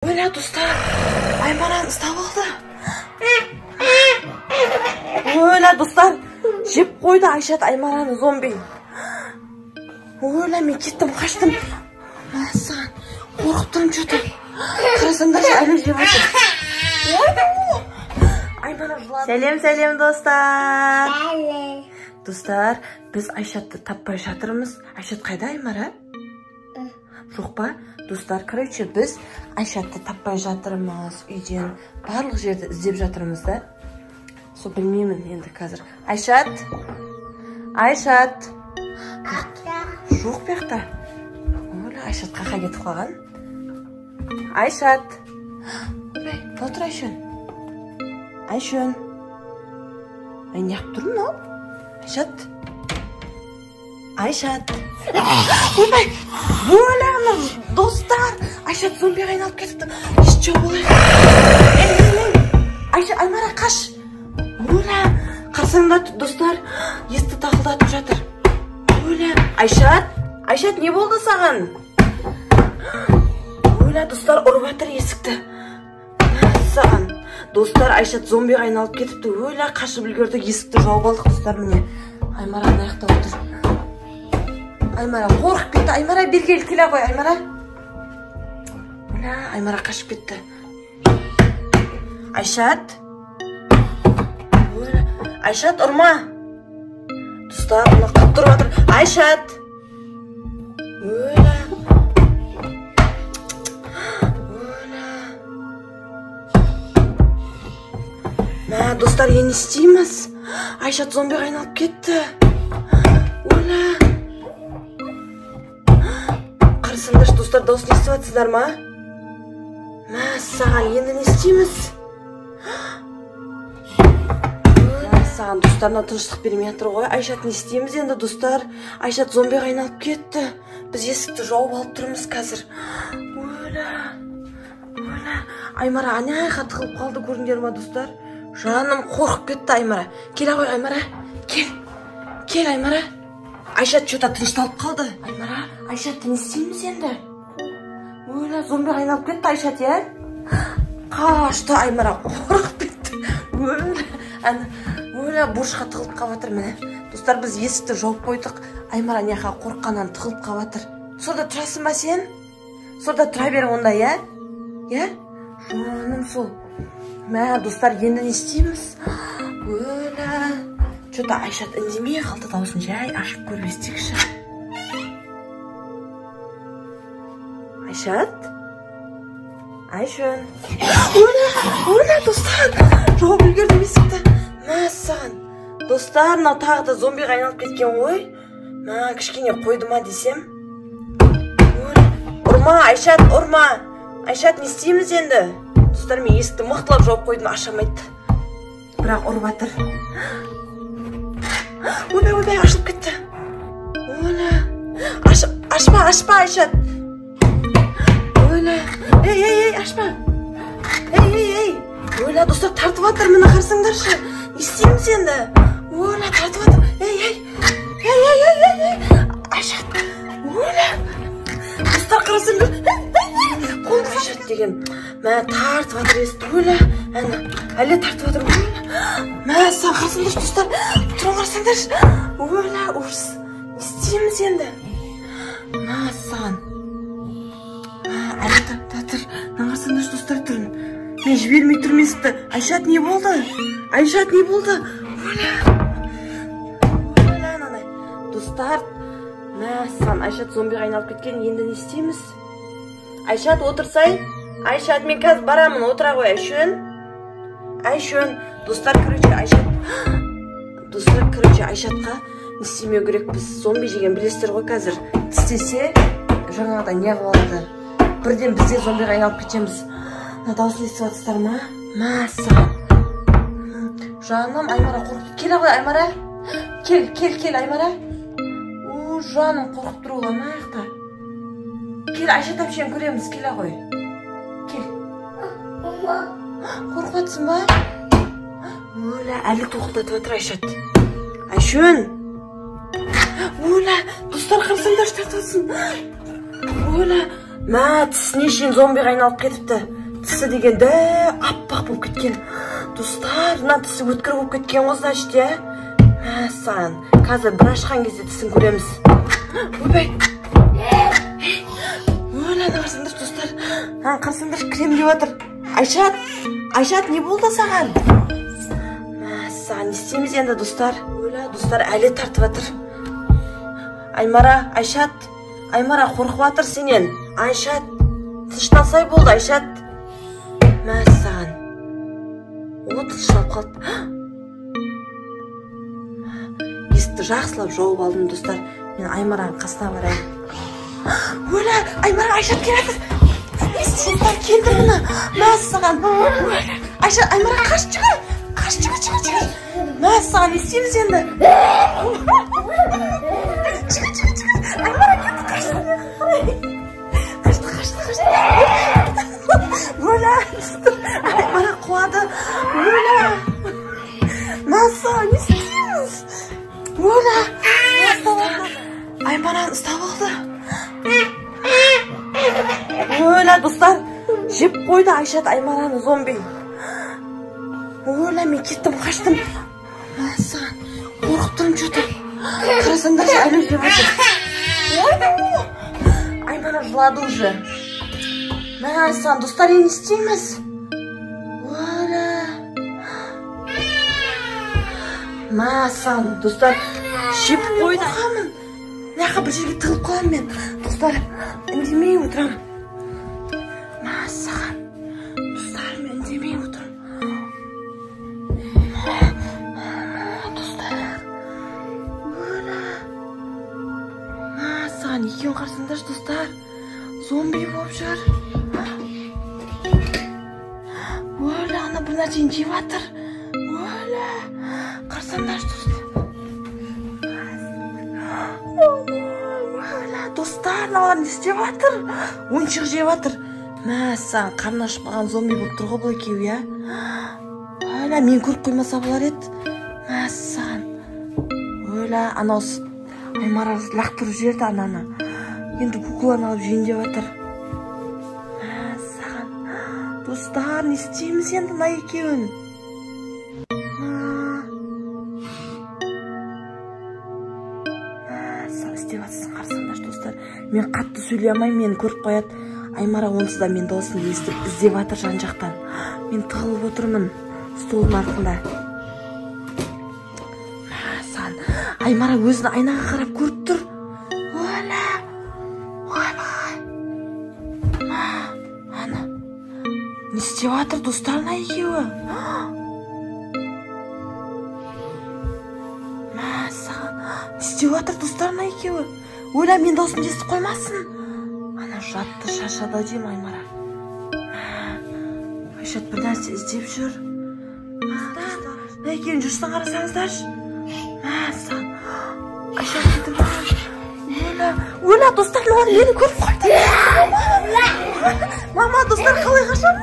Ойла, достар, Аймараны ұстап алды. Ойла, достар, жеп қойды Айшат Аймараны зомби. Ойла, мен кеттім, қаштым. Мәссаған, қорқып тұрмын что-то. Қарасаңдаршы, әлі жеп жатыр. Аймара жылады. Сәлем, сәлем, достар. Сәлем. Достар, біз Айшатты таппай жатырмыз. Айшат қайда, Аймара? Жоқ па? Достар, короче, біз Айшатты таппай жатырмыз үйден. Барлық жерді іздеп жатырмыз да. Сол білмеймін енді қазір. Айшат! Айшат! Жоқ бұяқта. Ойла, Айшат қақа кетіп қалған. Айшат! Ойбай, былай тұр, Айшөн. Айшөн. Ай, неғып тұр мынау? Айшат. Айшат. Ойбай, ойла, мынау, достар, Айшат зомбиға айналып кетіпті. Еще болайық. Ей, ей, ей. Айша, Аймара, қаш. Ойла, қарасаңдар, достар, есікті тақылдатып жатыр. Ойла, Айшат, Айшат, не болды саған? Ойла, достар, ұрып жатыр есікті. Саған. Достар, Айшат зомбиға айналып кетіпті. Ойла, қашып үлгердік, есікті жауып алдық, достар, міне. Аймара ана жақта отыр. Аймара қорқып кетті. Аймара, бері кел, келе ғой, Аймара. Ойла, Аймара қашып кетті. Айшат. Ойла, Айшат, ұрма. Достар, мына қатты ұрып жатыр. Айшат. Ойла. Ойла. Мә, достар, енді не істейміз? Айшат зомбиға айналып кетті. Ойла. Қарасаңдаршы, достар, дауысын естіп жатсыздар ма? Мәссаған, енді не істейміз? Мәссаған, достар, мынау тыныштық бермей жатыр ғой. Айшат, не істейміз енді, достар? Айшат зомбиға айналып кетті. Біз есікті жауып алып тұрмыз қазір. Ойла, ойла. Аймара ана жаққа тығылып қалды, көрдіңдер ма, достар? Жаным қорқып кетті, Аймара. Келе ғой, Аймара. Кел. Кел, Аймара. Айшат что-то тынышталып қалды. Аймара, Айшат, не істейміз енді? Ойла, зомбиға айналып кетті Айшат, иә? Қашты Аймара, қорқып кетті. Ойла, ана, ойла, бұрышқа тығылып қалып жатыр міне. Достар, біз есікті жауып қойдық. Аймара мына жаққа қорыққаннан тығылып қалып жатыр. Сонда тұрасың ба сен? Сонда тұра бер онда, иә? Иә? Жаным сол. Мә, достар, енді не істейміз? Ойла. Что-то Айшат үндемей қалды, дауысын жай ашып көріп естейікші. Айшат? Айшөн. Ойла, ойла, достар, жауып үлгердім есікті. Мәссаған. Достар, мынау тағы да зомбиға айналып кеткен ғой. Мә, кішкене қойды ма десем. Ойла, ұрма, Айшат, ұрма. Айшат, не істейміз енді? Достар, мен есікті мықтылап жауып қойдым, аша алмайды. Бірақ ұрып жатыр. Ойбай, ойбай, ашылып кетті. Ойла. Ашпа, ашпа, Айшат. Ойла. Ей, ей, ей, ашпа. Ей, ей, ей. Ойла, достар, тартып жатыр, міне қарасаңдаршы. Не істейміз енді? Ойла, тартып жатыр. Ей, ей. Ей, ей, ей, ей, ей. Айшат. Ойла. Достар, қарасаңдар. Қолым Айшат деген. Мә, тартып жатыр есікті. Ойла. Әне, әлі тартып жатыр. Ойла. Мә, саған қарасаңдаршы, достар. Тұрын қарасаңдаршы. Ойла, ужас. Не істейміз енді? Мә, саған. Мә, әлі тартып жатыр. Мына қарасаңдаршы, достар, түрін. Мен жібермей тұрмын есікті. Айшат, не болды? Айшат, не болды? Ойла. Ойла, анандай. Достар, мә, саған Айшат зомбиға айналып кеткен. Енді не істейміз? Айшат, отырсай. Айшат, мен қазір барамын, отыра ғой, Айшөн. Айшөн, достар, короче, Айшат. Достар, короче, Айшатқа не істемеу керекпіз. Зомби жеген білесіздер ғой қазір. Тістесе, жаңағыдай не қылып алады. Бірден біз де зомбиға айналып кетеміз. Мына дауысын естіп жатсыздар ма? Мәссаған. Жаным, Аймара қорқып. Келе ғой, Аймара. Кел, кел, кел, Аймара. О, жаным қорқып тұр ол ана жақта. Кел, Айшат әпшені көреміз, келе ғой. Кел. Қорқып жатсың ба? Ойла, әлі тоқылдатып жатыр Айшат. Айшөн. Ойла, достар, қарасаңдаршы, тартып жатсың. Ойла, Мә, тісіне шейін зомбиға айналып кетіпті. Тісі деген дәу аппақ болып кеткен. Достар, мына тісі өткір болып кеткен ғой, значит, иә? Мәссаған. Қазір бір ашқан кезде тісін көреміз. Ойбай. Өлә, қарасаңдаршы, достар. Қарасаңдаршы, кірем деп жатыр. Айшат, Айшат, не болды саған? Мәссаған, не істейміз енді, достар? Өлә, достар, әлі тартып жатыр. Аймара, Айшат, Аймара қорқып жатыр сенен. Айшат, тынышталсай болды, Айшат. Мәссаған. О, тынышталып қалды. Есікті жақсылап жауып алдым, достар. Мен Аймараның қасына барайын. Өлә, Аймара, Айшат келе жатыр. Достар, келді мына. Мәссаған. Айшат, Аймара, қаш, жүгір. Қаш, жүгір, жүгір, жүгір. Мәссаған, не істейміз енді? Жүгір, жүгір, жүгір. Аймара кетті, қашты. Қашты, қашты, қашты. Өлә, Аймара қуады. Өлә. Мәссаған, не істейміз? Өлә. Аймараны ұстап алды. Өлә, достар, жеп қойды Айшат Аймараны зомби. Өлә, мен кеттім, қаштым. Мәссаған, қорқып тұрмын что-то. Қарасаңдаршы, әлі жеп жатыр. Аймара жылады уже. Мәссаған, достар, енді не істейміз? Өлә. Мәссаған, достар, жеп қойды. Мына жаққа бір жерге тығылып қаламын мен. Достар, үндемей отырамын. Мәссаған, достар, мен үндемей отырамын. Достар, өлә. Мәссаған, екеуін қарасаңдаршы, достар. Зомби болып жүр. Өлә, ана бір нәрсені жеп жатыр. Өлә, қарасаңдаршы, достар. Өлә, достар, мыналар не істеп жатыр? Ойыншық жеп жатыр. Мәссаған, қарны ашып қалған зомби болып тұр ғой бұл екеуі, иә? Өлә, мен көріп қоймаса болар еді. Мәссаған. Өлә, анау Аймара лақтырып жіберді ананы. Енді кукланы алып жейін деп жатыр. Мәссаған. Достар, не істейміз енді мына екеуін? Істеп жатсың, қарасаңдаршы, достар. Мен қатты сөйлей алмаймын, мені көріп қояды. Аймара онсыз да мен дауысын естіп іздеп жатыр жан-жақтан. Мен тығылып отырмын столдың артында. Мәссаған, Аймара өзін айнаға қарап көріп тұр. Өлә, ойбай. Ана, не істеп жатыр, достар, мына екеуі? Мәссаған, не істеп жатыр, достар, мына екеуі? Өлә, мен дауысымды естіп қоймасын. Ана жатты, шаршады деймін Аймара. Айшат бір нәрсе іздеп жүр. Мына екеуінің жүрісін қарасаңыздаршы. Мәссаған, Айшат кетіп жатыр. Өлә, өлә, достар, мыналар мені көріп қойды. Мама, достар, қалай қашамын?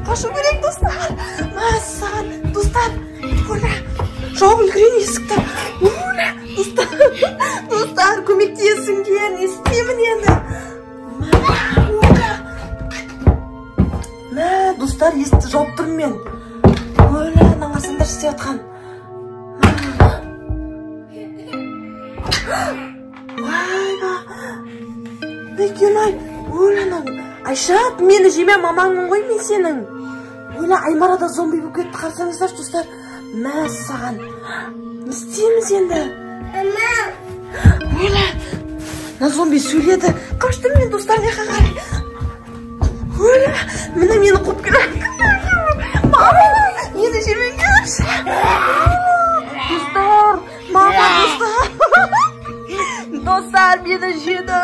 Қашу керек, достар. Мәссаған, достар, өлә, жауып үлгерейін есікті. Өлә, достар, достар, көмектесіңдер, не істеймін енді? Мә, достар, есікті жауып тұрмын мен. Өлә, мына қарасаңдаршы істеп жатқан. Ойбай, ай, өлә, анау Айшат, мені жеме, мамаңмын ғой мен сенің. Өлә, Аймара да зомби болып кетті, қарасаңыздаршы, достар. Мәссаған, не істейміз енді? Өлә, мына зомби сөйледі. Қаштым мен, достар, мына жаққа қарай. Өлә, міне мені қуып келеді. Мама, мені жемеңдерші. Достар, мама, достар. Достар, мені жеді.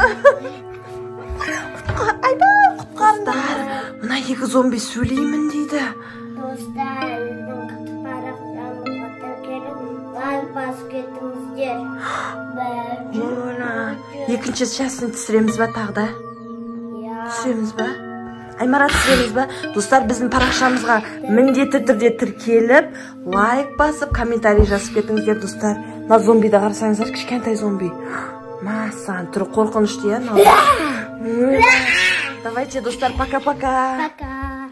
Айбай, құтқарыңдар. Мына екі зомби сөйлеймін дейді. Достар, біздің парақшамызға тіркеліп, лайк басып кетіңіздер. Өлә, екінші частын түсіреміз ба тағы да? Иә. Түсіреміз ба? Аймара, түсіреміз ба? Достар, біздің парақшамызға міндетті түрде тіркеліп, лайк басып, комментарий жазып кетіңіздер, достар. Мына зомбиді қарасаңыздар, кішкентай зомби. Мәссаған, түрі қорқынышты, иә, мынау? Давайте, достар, пока-пока. Пока.